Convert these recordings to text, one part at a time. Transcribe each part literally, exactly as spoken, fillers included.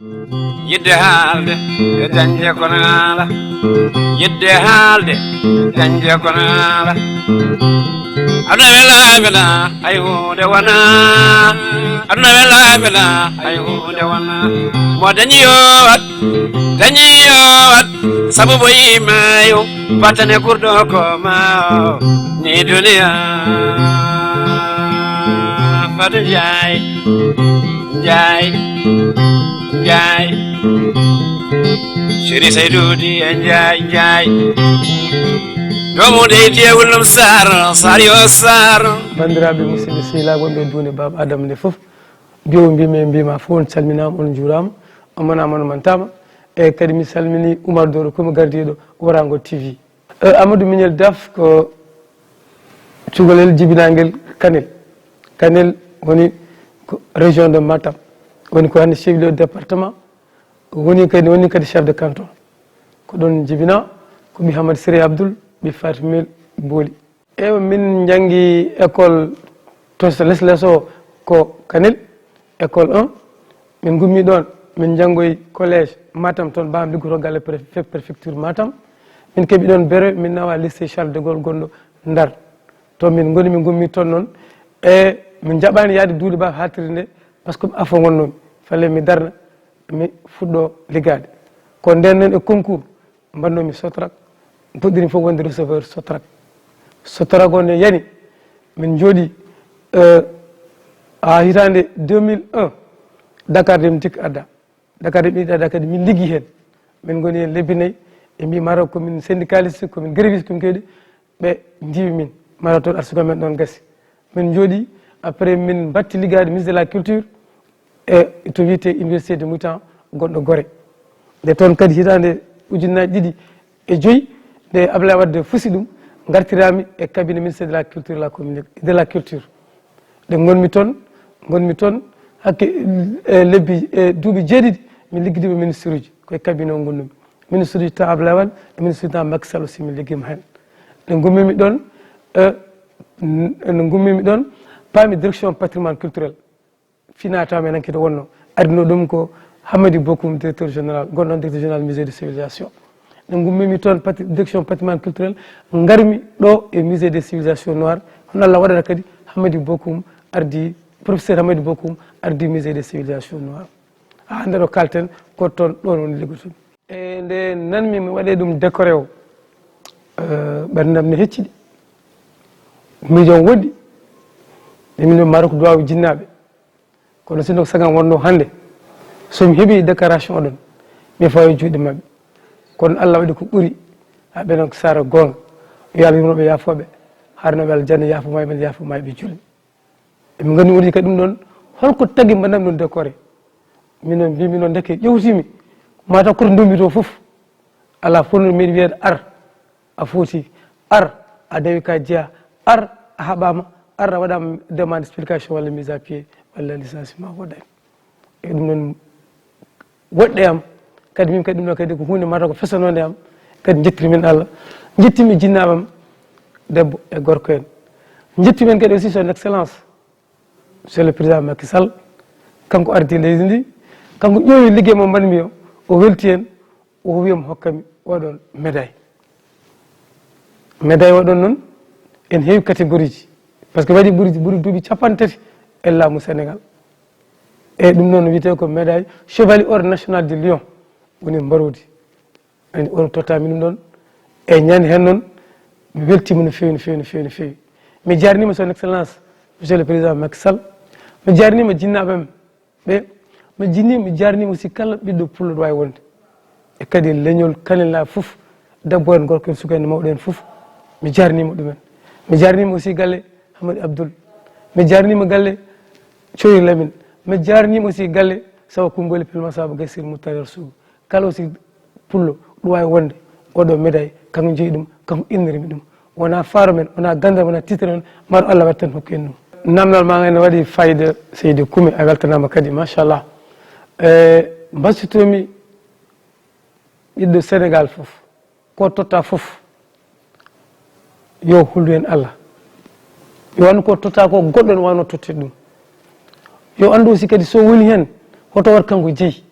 Yidde haalde e dañde ko naala. Yidde haalde e dañde ko naala. Aduna welaa welaa hay huunde wonaa. Aduna welaa welaa hay huunde wonaa. Mo dañi yo wat, dañi yo wat. Sabu boyi maayo, battane kurɗo ko ma o. Ni duniya. Fadu Njaay, Njaay, Njaay. Seri Saydu Diya Njaay, Njaay. Doomu dey Diya Wulum Sar, Sar yo Sar. Banndiraaɓe, musidɓe, sehilaaɓe wonɓe e duunde Baaba Adama nde fof, mbiyo mbimi e mbima fof, on calminaama, on njuuraama, on manaama, on mantaama. E kadi mi salmini Oumar Doro, ko mo gardiiɗo Warango T V. Eh, Amadou Mignel Daf ko cukalel jibinangel Kanel. Kanel woni ko région de Matam. Woni ko hannde chef-lieu département. Woni kadi, woni kadi chef de canton. Ko ɗon jibina, ko ɓi Hamad Siré Abdoul, ɓi Fatimel Boli. Ewa, min njanngi école to les les o ko Kanel, école un. Min ngummi ɗon, min njanngoyi collège Matam, toon bam liggoto galle préfecture Matam. Min keɓi ɗon bere, min nawa lycée Charles de Gaulle gonɗo Ndar. To min ngoni, min ngummi toon noon. E min njaɓani yaade duuɗe ba haaɗtirde nde, parce que afo ngonnomi. Fallait mi darna, mi fuɗɗo liggaade. Ko nden noon e concours, mbannomi Sotrac, puɗɗiimi fof wonde receveur Sotrac. Sotrac o ne yani, min njooɗi, eh, haa hitaande deux mille un, Dakar Dem Dikk adda. Dakar Dem Dikk adda kadi min liggi heen. Min ngoni heen lebbi nayi, ɓe mbi Maroc ko min syndicaliste, ko min gréviste, ko min kewɗi, ɓe ndiiwi min. Maroc toon arsuka men ɗon gasi. Min njooɗi, après min mbatti liggaade ministre de la culture, e to wiyetee Université de Moutan gonɗo Gorée. Nde toon kadi hitaande ujunnaaji ɗiɗi e joyi, nde Abdoulaye Wade fusi ɗum, ngartiraami e cabinet ministre de la culture, la communique, de la culture. Nde ngonmi toon, ngonmi toon hakke, e lebbi, e duuɓi jeeɗiɗi, mi liggidiima ministre uji, ko e cabinet o ngonnumi. Ministre uji temps Abdoulaye Wade, e ministre uji temps Macky Sall aussi mi liggiima heen. Nde ngummimi ɗoon, e, n-, nde ngummimi ɗoon, paami direction patrimoine culturel. Finata men enquête wonno, ardino ɗum ko Hamadi Bokoum, directeur général, gonɗon directeur général musée de civilisation. Nde ngummimi toon, patri-, direction patrimoine culturel, ngarmi ɗo e musée des civilisations noires. Hono Allah waɗata kadi, Hamadi Bokoum ardi, professeur Hamadi Bokoum ardi musée des civilisations noires. Haa hannde ɗo kalten, ko toon ɗon woni liggotomi. E nde nanmi mi waɗe ɗum décoré o, eh, ɓerndam ne hecciɗi. Miijo am woɗɗi. Nde min Maroc duwawu jinnaaɓe. Kono sinno ko sagan wonno hannde, so mi heɓi décoration oɗon, mi fawi juuɗe maɓɓe. Kono Allah waɗi ko ɓuri, haa ɓe noon ko sara goonga. Yo Allah yurmo ɓe, yaafo ɓe, harno ɓe aljanna, yaafo mayɓe, yaafo mayɓe julɓe. Emin nganndi woni kadi ɗum ɗon, holko tagi mbaɗan ɗum décoré? Min noon mbimi noon, ndeke ƴewtimi, mataw koto ndumbito fof, alaa fof no meeɗi wiyeede ar, a foti, ar, a dawi ka jeya, ar, a haɓama, ar, a waɗama demande explication walla mise à pied walla licenciement woɗɗani. E ɗum noon woɗɗe am, kadi min kadi ɗum ɗo kadi ko huunde mataw ko fesanonde am, kadi jettiri min Allah, jettimi jinnaaɓe am, debbo e gorko en. Jettimi en kadi aussi son excellence, monsieur le président Macky Sall, kanko ardi leydi ndi, kanko ƴeewi liggey mo mbaɗmi o, o welti en, o wi mi hokkami oɗon médaille. Médaille oɗon noon, en heewi catégorie ji, parce que waɗi ɓuri, ɓuri duuɓi capanɗe tati e laamu Sénégal. E ɗum noon wiyetee ko médaille Chevalier Ordre National du Lion, woni mbaroodi. Ani on tottami ɗum ɗon. E ñande heen noon, mi weltiima no feewi, no feewi, no feewi, no feewi. Mi jarniima son excellence, monsieur le président Macky Sall. Mi jarniima jinnaaɓe am ɓe, mi jinni, mi jarniima aussi kala ɓiɗɗo pullo ɗo waawi wonde. E kadi leñol Kanel naaɓe fof, debbo en, gorko en, suka en, mawɗo en fof, mi jarniima ɗumen. Mi jarniima aussi galle Hamadi Abdoul. Mi jarniima galle Coyri Lamine. Mi jarniima aussi galle Sawa Kumboli, Pilma Saba, Gaysir Moutar Sougou. Kala aussi pullo ɗo waawi wonde, oɗo médaille, kanko jeyi ɗum, kanko innirmi ɗum. Wona faaro men, wona gandal, wona titre men, maro Allah waɗi tan hokki en ɗum. Namdal ma ngal ne waɗi fayida, seydi Kumi, a weltanaama kadi, machallah. E, mbasitomi ɓiɗɗo Sénégal fof, ko totta fof, yo hullu heen Allah. Yo anndu ko totta ko, goɗɗo ne waawno tottude ɗum. Yo anndu aussi kadi so woni heen, hoto waɗ kanko jeyi.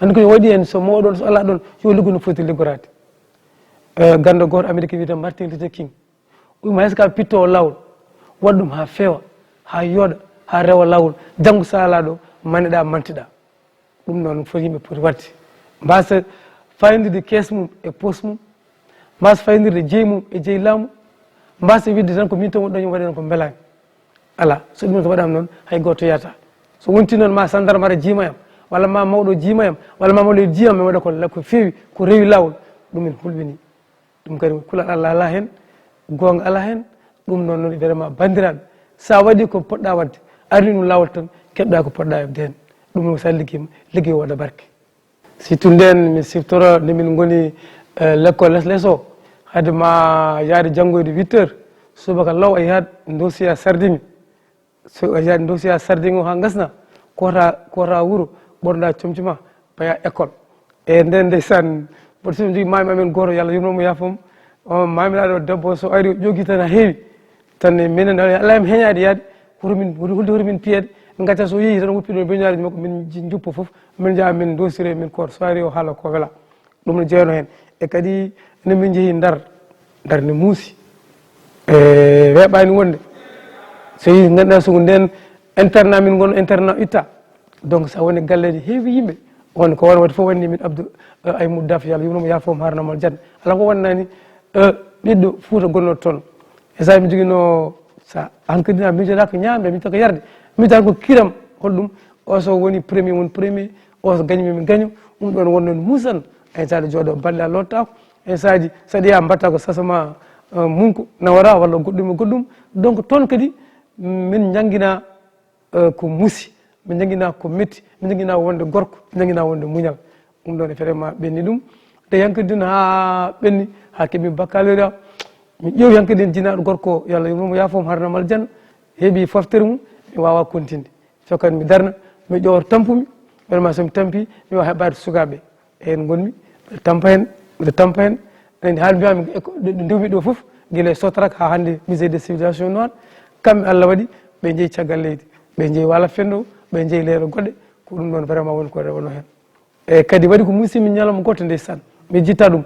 Anndi ko waɗi en, so mawɗo on, so alaa ɗon, yo liggu no foti liggoraade. Eh, ganndo gooto Amerique wiyetee Martin Luther King. O wiima hay so ka pittoowo laawol, waɗ ɗum haa feewa, haa yooɗa, haa rewa laawol. Janngo so alaa ɗo, maneɗaa, manteɗaa. Ɗum noon fof yimɓe poti waɗde. Mbaasa fayondirde kees mum e poos mum, mbaasa fayondirde jeyi mum e jeyi laamu, mbaasa wiɗde tan ko min tan woni ɗo, mi waɗi noon ko mbelaani. Alaa, so ɗum noon so waɗaama noon, hay gooto yahataa. So wontii noon ma sandarma ara jiima yam, walla ma mawɗo jiima yam, walla ma mawɗo jiima yam, mi waɗa ko la-, ko feewi, ko rewi laawol, ɗum en hulɓinii. Ɗum kadi kulal Allah alaa heen, goonga alaa heen. Ɗum noon, noon vraiment, banndiraaɓe, so a waɗii ko poɗɗaa waɗde, a rewii ɗum laawol tan, keɓɗaa ko poɗɗaa heɓde heen. Ɗum noon, so a liggiima, liggey o waɗa barke. Surtout ndeen, mi siftora nde min ngoni, eh, lekkol les les o, hade ma yaade janngoyde huit heures, subaka law a yahat, dossier a sardini. So a yahat, dossier a sardini o haa ngasna, koota, koota wuro, ɓorna comci ma, paya école. E nden ndeysaan, mboɗo siftori maami amen gooto, yo Allah yurmo mo, yaafo mo. O maamiraaɗo debbo, so ari, o ƴoogi tan haa heewi. Tan minen, Allah mi heñaade yaade, hoto min, hoto, hoto min piyeede. Min ngacca so yehi tan, woppi ɗo beñuwaareeji makko, min nji-, njuppo fof, min njaha, min ndosire, min koota. So ari, o haala ko wela. Ɗum ne jeyanoo heen. E kadi, no min njehi Ndar, Ndar ne muusi. E weeɓaani wonde. So yehi, ngannduɗaa, so ko ndeen internat min ngon, internat itta. Donc, so a woni galleeji heewi yimɓe, on ko won waɗi fof wonde min Abdou, eh, Aymoudou Daf, yo Allah yurmo mo, yaafo mo, harna mo aljanna. Alaa ko wonnaani, eh, ɓiɗɗo Fuuta gonnooɗo toon. E so mi joginoo, so hankadi a miijotaako ñaamde, a miijotaako yarde, miijotaako kiram, holɗum, o so woni premier, woni premier, o so gañi, min gaño, ɗum ɗoon wonno no muusan. Hay so aɗa jooɗoo balɗe a lootaako, hay so aɗa, so aɗa yaha mbaɗata ko sasama, eh, munko nawora walla goɗɗum e goɗɗum. Donc toon kadi min njannginaa eh, ko muusi, min njannginaa ko metti, min njannginaa wonde gorko, min njannginaa wonde muñal. Ɗum ɗoon e feere ma ɓenni ɗum. Nde hankadi haa ɓenni, haa keɓi baccalauréat, mi ƴeewi hankadi jinaaɗo gorko, yo Allah yurmo mo, yaafo mo, harna mo aljanna, heɓi foftere mum, mi waawaa kontinde. Cokkat mi darna, mi ƴeewa to tampumi, vraiment so mi tampi, mi waawa heɓaade sukaaɓe. E heen ngonmi, mbiɗa tampa heen, mbiɗa tampa heen. Aɗa anndi, haa mbiyami e ko, ɗo, ɗo ndewmi ɗo fof, gila e Sotrac haa hannde, Musée des Civilisations Noires, kamɓe Allah waɗi, ɓe njehi caggal leydi, ɓe njehi Waalo Fenndo, ɓe njehi leyɗe goɗɗe, ko ɗum ɗoon vraiment woni ko rewano heen. E kadi waɗi ko muusi min ñalawma gooto ndeysaan, mi jitta ɗum.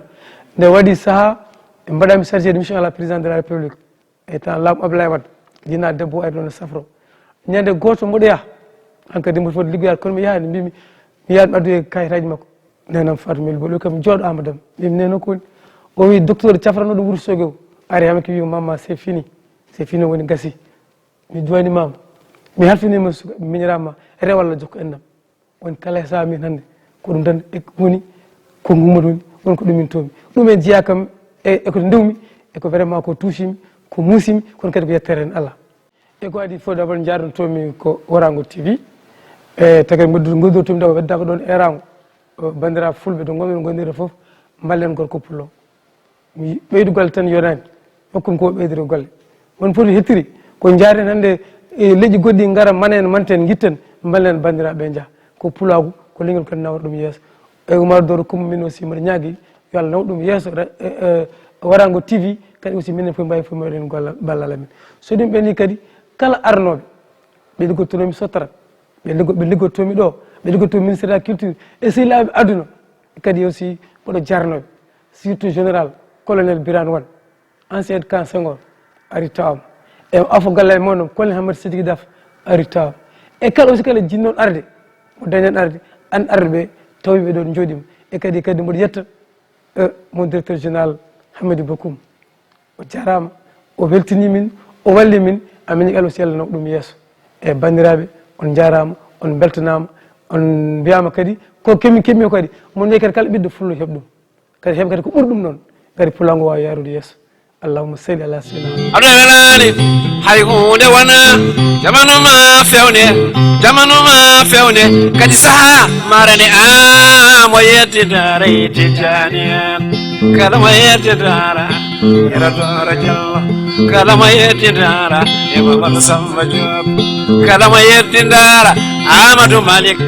Nde waɗi sahaa, ɓe mbaɗami chargé de mission à la présidence de la République. E temps laamu Abdoulaye Wade, jinaa debbo ari ɗoon e safro. Ñande gooto mboɗo yaha, hankadi mboɗo foti liggoyaade, kono mi yahaani, mbimi, mi yaha mi addoya kayitaaji makko. Neenam Fatou Mel Bolo kam jooɗo Amadou Deme. Mbimi, "Neene, ko woni?" O wi, "Docteur cafranooɗo Wourossogui o ari haa makki, wi, 'Mama, c'est fini. C'est fini, woni gasi. Mi duwaniima ma. Mi halfiniima suka, mi miñiraama ma. Rew Allah, jokku enɗam.'" Woni kala e sahaa min hannde, ko ɗum tan e woni ko ngummotoo mi, woni ko ɗum min toomi. Ɗum en jeyaa kam e, e ko ndewmi, e ko vraiment ko tuusimi, ko muusimi, kono kadi ko yettere heen Allah. E ko adii fof d'abord njaarnotoomi ko Warango T V. E tagay ngoddu-, ngoddortoomi ɗo, weddaaka ɗoon e Warango. O, banndiraaɓe fulɓe to ngonɗon, ngonɗon fof, mballen gorko pullo. Mi ɓeydu golle tan yonaani, hokkum ko ɓeydiri golle. Won foti hettiri, ko njaaren hannde e leƴƴi goɗɗi ngara, manen, manten, ngitten, mballen banndiraaɓe njaha. Ko pulaagu, ko leñol kadi nawata ɗum yeeso. E Oumar Doro Kumba, min aussi mbaɗa ñaagi, yo Allah naw ɗum yeeso, re-, e, e, Warango T V, kadi aussi minen fof mbawi fof mbaɗen golla-, ballal amen. So ɗum ɓenni kadi, kala arnooɓe, ɓe liggottonoomi Sotrac, ɓe liggo-, ɓe liggottomi ɗo, ɓe liggottomi ministère de la culture, e sehilaaɓe aduna, kadi aussi mboɗo jarnoɓe, surtout général, colonel Birane Wane, ancien aide camp Senghor, ari tawama. E afo galle e mon, colonel Hamad Sidiki Daf, ari tawama. E kala aussi kala jinnoɗo arde, mo dañan arde, an arde ɓe, tawi ɓe ɗon jooɗima. E kadi, kadi mboɗo yetta, eh, mon directeur général Hamadi Bokoum. O jaaraama, o weltinii min, o walli min, amin kala aussi Allah naw ɗum yeeso. E banndiraaɓe, on njaaraama, on mbeltanaama, on mbiyaama kadi, ko kemin keɓmi o kadi, mon mbiya kadi kala ɓiɗɗo fullo heɓ ɗum. Kadi heɓa kadi ko ɓuri ɗum noon, kadi pulaagu waawa yaarude yeeso. Allahumma salli ala sayyidina Muhammad. Aɗa welaani, hay huunde wona, jamanu ma fewne, jamanu ma fewne, kadi saha marane a mo yettidare tijani. Kala mo yettidara, Yero Doro Jallo. Kala mo yettidara, e Mamadou Samba Diop. Kala mo yettidara, Amadou Malick.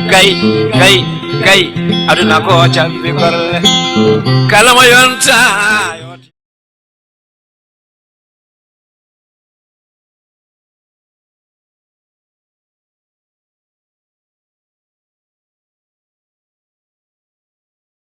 Gay, gay, gay, aduna ko cabbi golle. Kala mo yonta.